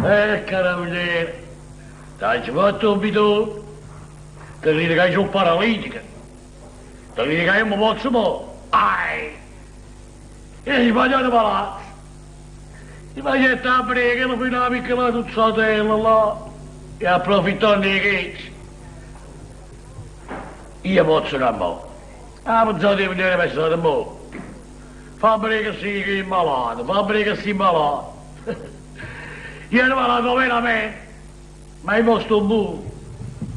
Cara mugliera, t'aggio fatto 'o bidone, te cride ca io so' paralitico? Te cride ca io me pozzo movere? Ahi! Io sbagliato palazzo. Si facette 'a prega, chella fuje na piccola tuzzatella là e approfittanno 'e chesto io pozzo campà. 'A penzata 'e mugliera m'è stata bona. Fa vedè che si malato, fa vedè che si malato. Io ero malato overamente, ma io mo sto buono.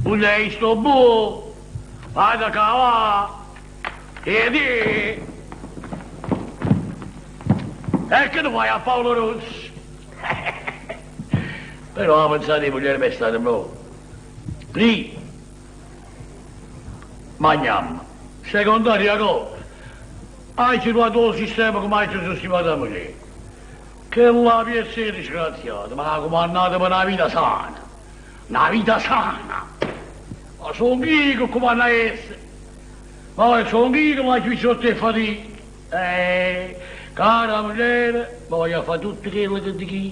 Mugliè, io sto buono, vado ca va. E di. E che ne fai a Paolo Rossi? Però 'a penzata 'e mugliera m'è stata bona. Prima magnammo, secondaria cosa, aggio truvato 'o sistema comme aggio sistimato 'a mugliera. Chella piezza 'e disgraziata m'ha cumannato pe na vita sana, na vita sana! Ma songo io che cumanno a essa. Ma songo io che l'aggio miso sotto 'e fatiche. Eh, cara mugliera, mo voglio fa' tutto chello che dico io.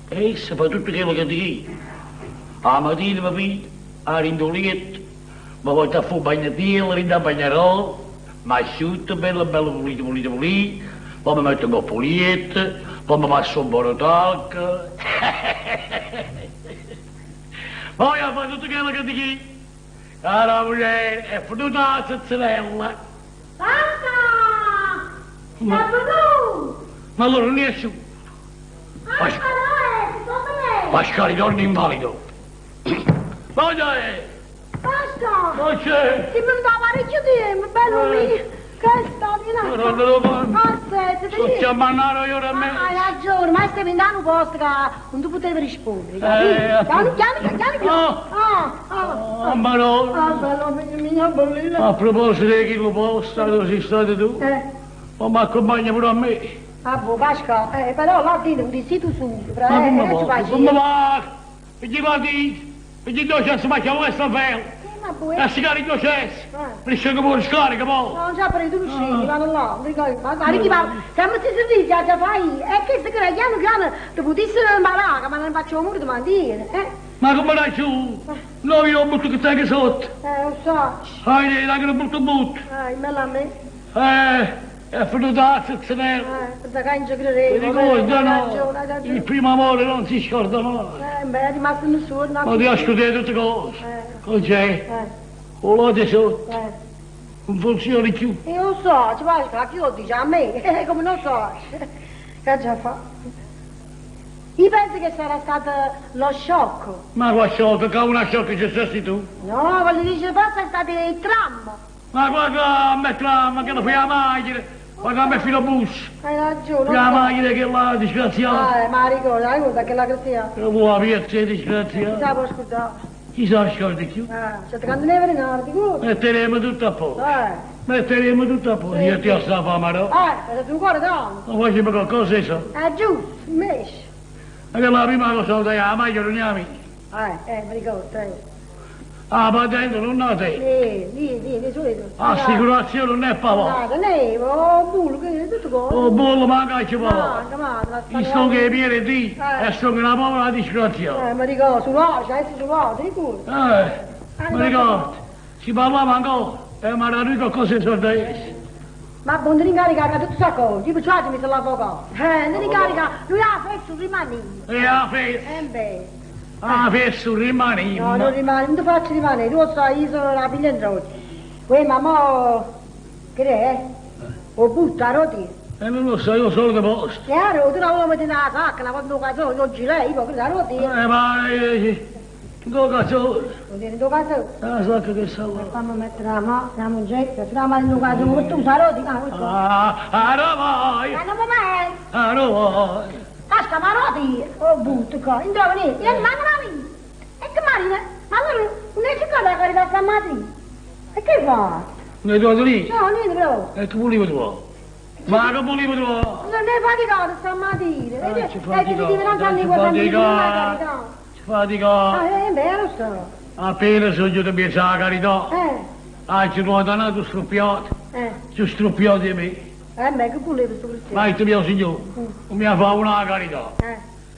E essa fa tutto chello che dico io. 'A matina me piglio, 'a dint' 'o lietto, me porto a fa' 'o bagnetiello dint' 'a bagnarola, m'asciutto bello bello pulito pulito pulito, po' me metto 'ncopp' 'o lietto, po' me passo 'o borotalco. Voglio fa' tutto chello che dico io. Cara mugliera, è fernuta 'a zezzenella. Papà! Sta venuto! Ma allora nun è asciuto. Pasquale torna invalido. Voglio è! Pasca! Non c'è! Si venuto 'a parecchio tempo, bello mio! Che è stato? Aspetta, Sto chiamando io ora a me. Hai ragione, ma stai in un posto che non ti potevi rispondere, capito? Chiami, chiami, chiami più. Oh. Ah, ah. Oh, madonna. Ah, bello mio, mio bellino. A proposito di chi posto, dove sei stato tu? Ma mi accompagna pure a me. Ah, boh, Pasca, però là dentro non ti sei tu solo, Ma come che ci va? fai? Come va? Perché va di? Perché dove c'è si macchia questa fella? Ma boh, La sigara in c'è? Eh. Riesce come scarica poi. No, già per tu scendi, vanno là, non ricordo. Ma guarda chi va, se mi si servizi già fai, e che se crede, piano piano, ti potessi imparare, ma non faccio muro di mantiene, eh? Ma come dai su? No, io ho butto che tengo sotto. Lo so. Dai, dai che lo butto butto. Bella a me. È venuta la zezzenella. Pensa che non ci credevo. Ti ricordo, Hai no? ragione, hai ragione. Il primo amore non si scorda mai. Beh, è rimasto nessuno. No? Ma ti ho studiato tutte cose. Cos'è? O là di sotto. Non funziona più. Io lo so, ci va, chi lo dice a me? Come non so. Che già fa? Io penso che sarà stato lo shock. Ma qua shock, che una shock ci sei tu? No, voglio dire, forse è stato il tram. Ma guarda, a me tram, che lo fai la macchina, guarda a me filobus. Hai ragione. La macchina che là, disgraziata. Ah, ma ricorda, ricorda che la cristiana. Che vuoi, piezza disgraziata. Chissà può scordare. Chissà scorda più. Ah, c'è quando ne viene, ti Metteremo tutto a posto. Metteremo tutto a posto. Io ti ho sta fame, no? Per tu cuore tanto. Ma facciamo qualcosa, so. È giusto, invece. Ma che la prima cosa da la macchina non è la mia. Mi ricordo, eh. Ah, patente non la te. Sì, sì, sì, solito. Assicurazione non è pavone. No, non è, oh, bullo, che tutto cosa. Oh, bullo, manca ci pavone. Manca, manca. Io sto che i piedi di, e sto che una povera disgraziata. Mi ricordo, sull'oce, adesso sull'oce, ti ricordi? Mi ricordo. Si parlava ancora, e mi era lui qualcosa di sordo. Ma buon non incarica che tutto sa cosa, tipo c'è mi sono l'avvocato. Non incarica, lui ha fesso rimane. E ha fesso. Beh. Ah, fesso rimane. No, non rimane, non ti faccio rimanere, tu lo sai, io sono la figlia in Uè, ma mo... Che è? O butta, a roti? Non lo so, io sono di posto. Chiaro, tu la vuoi mettere nella sacca, la quando cazzo, io girei, io la roti. Ma... Dove cazzo? Dove cazzo? La sacca che sta là. Fammi mettere la mano, la mongetta, tu la mano in cazzo, tu sa roti, Ah, ah, no vai! Ah, non mi vai! Ah, no vai! Casca, ma roti! Oh, butto qua, non trovo niente, io non la mia! E che marina? Ma allora, non è cercato la carità stamattina? E che fa? Non hai trovato lì? No, niente però. E che volevo trovare? Ma che volevo trovare? Non è faticato stamattina. Ah, E ci che ti faticato, non sanno ci i guadagni faticato. carità. Ci faticato. Ah, beh, lo so. Appena sono giunto in la carità. Ah, ci trovato un altro struppiato. Ci struppiato di me. Beh, che volevo sto cristiano? Ma il mio signore, non mi ha fatto una carità.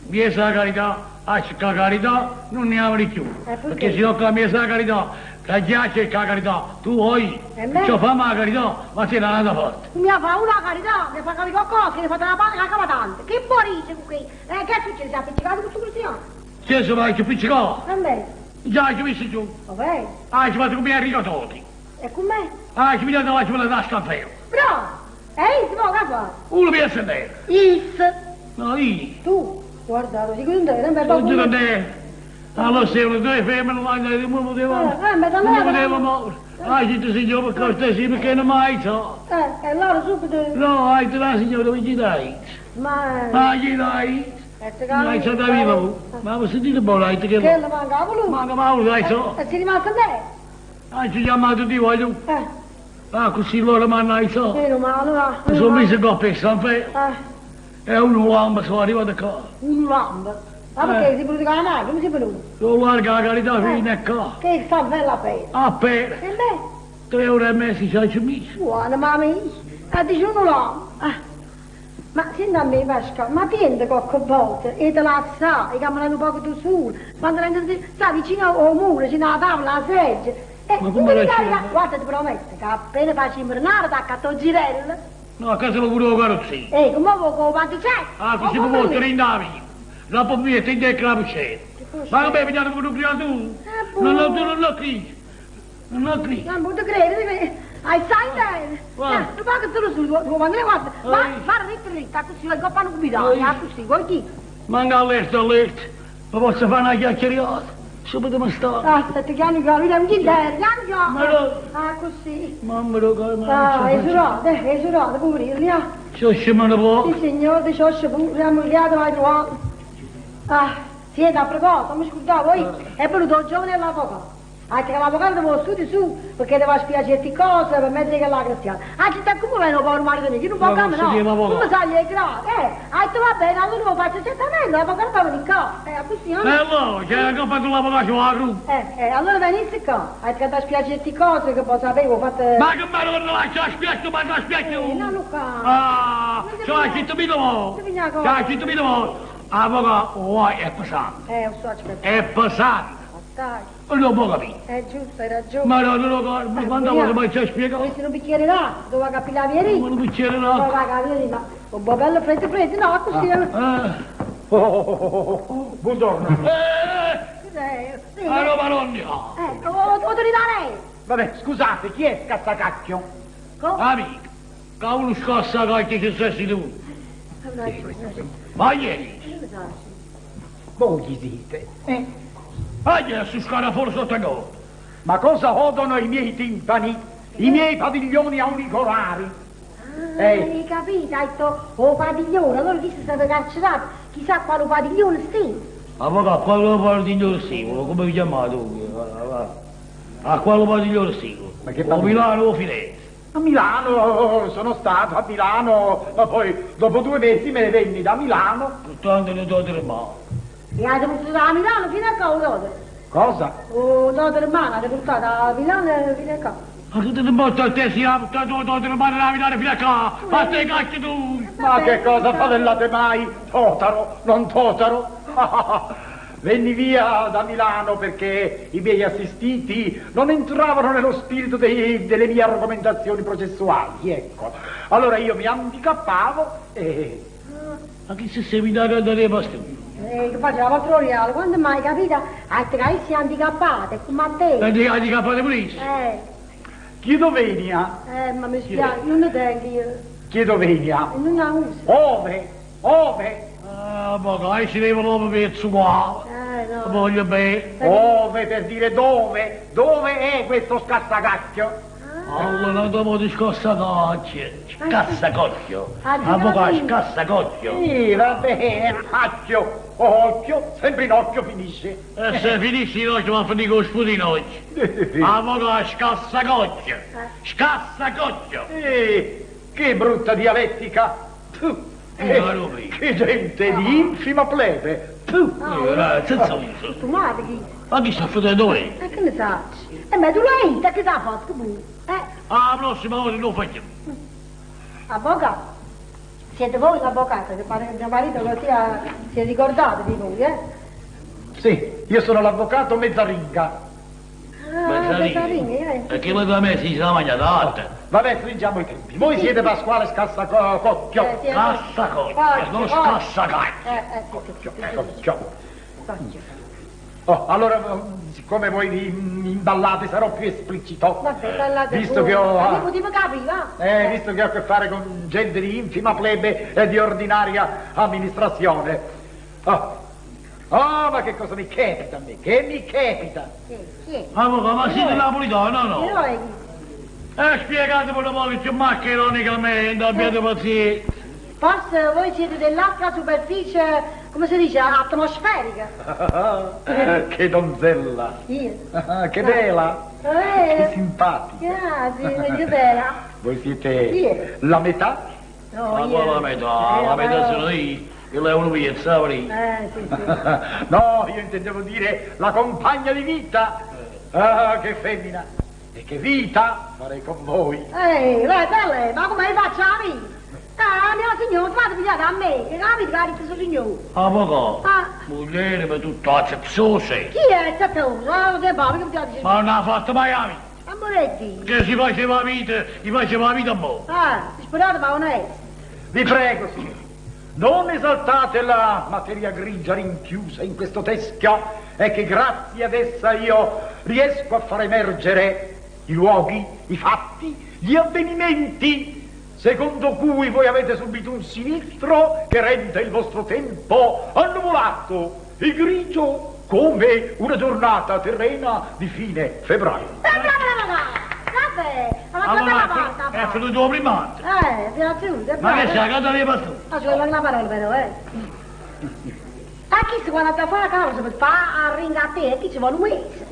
Mmiez' 'a carità, a cercà carità, nun ne ave cchiù. Eh, perché? Perché si no ccà mmiez' 'a carità, ca già a cercà 'a carità, tu vuoi E me? Perciò famme 'a carità, vattene 'a n'ata parte. Tu mi fa una carità, mi fa capire qualcosa, che ne fate una palla che acaba tanto. Che può dire con che? Che è successo? Si è appiccicato questo cristiano? Sì, si va a appiccicare. E me? Già ci messo giù. Vabbè. Ah, ci fatto come Enrico Toti. E con me? Ah, ci pigliato la ci vuole la scaffeo. Bravo! E Is, mo che fa? Uno piazza terra. Is! No, io. Tu, guarda, così che non te, non Non te ne Allora se uno due femmine là, non poteva. Ma da Non allora- poteva muovere. Ah, ci signore, per cortesia, perché non mai so. E allora subito... No, hai te la signora, gli dai. Ma... Ah, gli dai. E te Ma hai stata viva, ma ho sentito buono, hai che... Che le mancava lui? Manca Mauro, dai, so. E si è rimasto lei? Ah, ci chiamato di voglio. Ah, così loro mi hanno so. Meno male, va. Mi sono messo in coppia San Fe. E uno lampo sono arrivato qua. Un lampo? Ma perché si è venuto con la macchina? Come si è venuto? Sono larga la carità fino a qua. Che sta bella pena. A pena. E beh? 3 ore e mezza ci hai messo. Buona, mamma mia. A dice uno lampo. Ah. Ma senti a me, Pasca, ma piende qualche volta e te la sa, e camminando un poco tu su, quando rendi, sta vicino al muro, vicino alla tavola, alla seggia. E Ma come la c'è? Guarda, ti prometto che appena faccio invernare, ti accatto il girello. No, a casa lo pure carrozzino. Ehi, come vuoi con il c'è? Ah, così mi può tenere via. Dopo mi metti in la puccetta. Ma come vediamo con un tu? Non lo, tu non lo credi. Non lo credi. Non posso credere, hai sai bene. Guarda. Tu paghi solo su, tu quando guarda, va, va ritto ritto, così, vai coppa non guidare, così, vuoi chi? Manca allerta, allerta. Ma posso fare una chiacchierata? Subito mi sta. Ah, stai chiamo che lui è un chiedere, chiamo Ma no. Ah, così. Mamma mia, come Ah, è surato, è surato, poverino, ah. Ci un po'. Sì, signore, ci ho pure, abbiamo liato, vai trovato. Ah, sì, a proposito, mi scordavo, io, è venuto il giovane dell'avvocato. Anche che l'avvocato devo studiare su, perché deve spiegare certe cose per mezzo che la cristiana. Ah, ci sta come viene un povero marito mio, che non può Ma camminare. non si chiama avvocato. Come sali ai gradi? Ah, tu va bene, allora lo faccio certamente, l'avvocato va venire qua. Così, no? E allora, c'è la coppa sull'avvocato la gru. Allora venisse qua. Hai che da spiegare certe cose che poi sapevo, ho fatto... Ma che me non la c'è spiace, ma la spiace. No, Luca. Ah, Non c'è si scritto mille volte. Non si può. C'è scritto mille volte. Avvocato, vuoi è pesante. Lo so, aspetta. È pesante. Dai, Non può capire. è giusto, hai ragione. Ma no, non lo capisco. Quante volte mi ci spiegato? Questo è un bicchiere d'acqua, dove va a capire la via Ma un bicchiere Poi d'acqua. va a capire, ma un po' bello freddo freddo, no, così... Ah. Oh, oh, oh, oh, buongiorno. Cos'è? Sì, A Roma non ne ha. O te li darei. Vabbè, scusate, chi è Scassacacchio? Come? Amico, che uno scassa che ci sei tu. Ma ieri, Voi chi siete? Eh? ma ieri su scala forse sotto gol. Ma cosa odono i miei timpani? I miei padiglioni auricolari? Ah, Ehi. hai capito, hai detto, oh padiglione, allora chi è stato carcerato? Chissà quale padiglione stai. Avvocato, quale padiglione singolo? Come vi chiamate? A quale padiglione singolo? Ma che O padiglione? Milano o Firenze? A Milano, sono stato a Milano, ma poi dopo 2 mesi me ne venni da Milano. Tanto ne do tre mani. E avete portato da Milano fino a qua, o dote? Cosa? O dote in mano, avete portato da Milano fino a qua. Ma che te ne porta a te si ha portato do tre mani da Milano fino a qua? Ma te cacchio tu! Ma che cosa favellate mai? Totaro, non totaro? Venni via da Milano perché i miei assistiti non entravano nello spirito delle mie argomentazioni processuali, ecco. Allora io mi handicappavo e... Ma chi si sei da cantare bastone? Che faceva la patroliale, quando mai capito? Hai detto che si è handicappata, come a te. E ti handicappate pure? Chiedo venia. Ma mi spiace, non ne tengo io. Chiedo venia. Non la uso. Ove? Ove? Ah, ma che si deve l'uomo per qua. No. Voglio bene. Ove per dire dove? Dove è questo scassacacchio? Allora dopo di scassacocchio. Scassacocchio. Ah, Avvocato, sì. scassacocchio. Sì, va bene, acchio, occhio, sempre in occhio finisce. E se finisci l'occhio va a finire con sputino oggi. Avvocato, scassacocchio. Scassacocchio. Che brutta dialettica. Puh, Ma che gente di infima plebe. Puh. Senza uso. Costumate chi? Ma chi sta facendo dov'è? E che ne sai? Ma tu l'hai, te che t'ha fatto, che vuoi? Ah, la prossima volta lo faccio. Avvocato, Siete voi l'avvocato, che pare che mio marito così si è ricordato di voi, eh? Sì, io sono l'avvocato Mezzaringa. Ah, Mezzaringa, eh. Perché voi da me si sa mangiata. Vabbè, stringiamo i tempi. Voi siete Pasquale Scassacocchio. Sì, eh. Scassacocchio, non scassacacchio. Sì, sì, sì, sì. Cocchio. Cocchio. Oh, allora, siccome voi vi imballate sarò più esplicito. Vabbè, ballate Visto pure. che ho... Ma io potevo capire, va? Visto che ho a che fare con gente di infima plebe e di ordinaria amministrazione. Oh. Oh, ma che cosa mi capita a me? Che mi capita? Chi? Chi è? Avvocato, ma siete napolitano o no? Chi è? Spiegatemi un po' che c'è maccheronicamente, abbiate pazienza. Forse voi siete dell'altra superficie, come si dice, atmosferica. Che donzella! Io? Che bella! Che simpatica! Grazie, che bella. Voi siete Chi la metà? No, Ma io... quale la metà? La metà sono io. Io è uno piezza, apri. Sì, sì. No, io intendevo dire la compagna di vita. Ah, che femmina! E che vita farei con voi! Ehi, lei, bella, ma come faccio a me? Ah, mio signore, fate pigliare a me, che capite che ha detto suo signore? Avvocato, Ah. moglie per tutta zozzosa. Chi è zozzosa? Ah, non si può, mica mi piace. Ma non ha fatto mai la vita. Amoretti. Che si faceva la vita, si faceva la vita a mo. Ah, disperate ma non è. Vi prego, signori, non esaltate la materia grigia rinchiusa in questo teschio e che grazie ad essa io riesco a far emergere i luoghi, i fatti, gli avvenimenti secondo cui voi avete subito un sinistro che rende il vostro tempo annuvolato e grigio come una giornata terrena di fine febbraio. Brava, brava, brava! Vabbè, ma quanta Allora, la parte? è finito prima. Abbiamo finito, è Ma che bravo. sei, cosa ne passato? Ah, ci vuole una parola però, eh. A chi si quando fa la causa per fare a ringa a te, chi ci vuole un mese?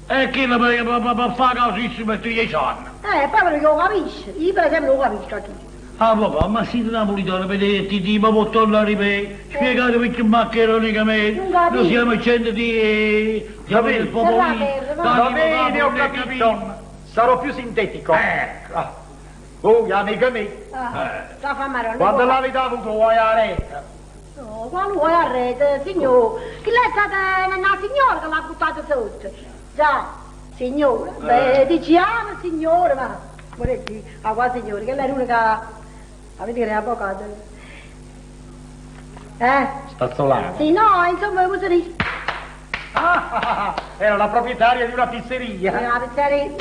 E chi la per fare causa si mette 10 anni? Poi perché lo capisce. Io per esempio lo capisco a chi. Avvocato, ma siete napolitano, vedete, ti dico, ma può tornare a ripetere. Spiegate perché maccheronicamente. Non capisco. Noi siamo gente di... Siamo del popolo. Va bene, va Va bene, ho capito. Sarò più sintetico. Ecco. Ah. Oh, amica mia, Ah, la fa male. quando l'avete avuto voi a rete? No, quando vuoi a rete, signore. Che lei è stata una signora che l'ha buttata sotto. Già, signora. Beh, diciamo signora, ma... Vorrei dire, ah, qua signore, che lei è l'unica... Avete che è avvocato. Eh? Spazzolano. Sì, no, insomma, come si dice? Ah, era la proprietaria di una pizzeria. La pizzeria.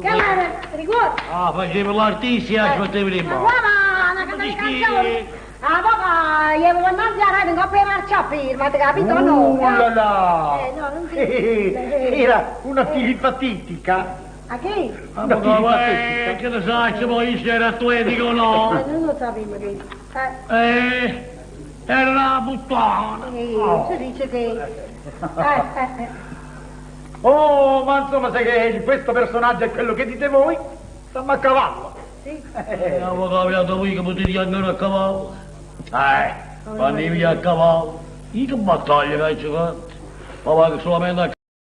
Che era? Ricordi? Ah, faceva l'artista, ci metteva le Ma mani. guarda, una Come ti canzone. spieghi? Ah, papà, gli avevo innanzi a rete, non per marciapiede, ma ti capito o no? Uh, là là. No, non si... Era una filipatitica. A chi? Una Avvocato, filipatetica. che ne sai, se poi se era atletico o no? Non lo sapevo che... Era una puttana. Si dice che... Oh, ma insomma, se che questo personaggio è quello che dite voi, stiamo a cavallo. Sì. Avvocato, abbiamo voi che potete andare a cavallo. Vanni via a cavallo. Io che battaglia che ci fatto? Ma va che solamente a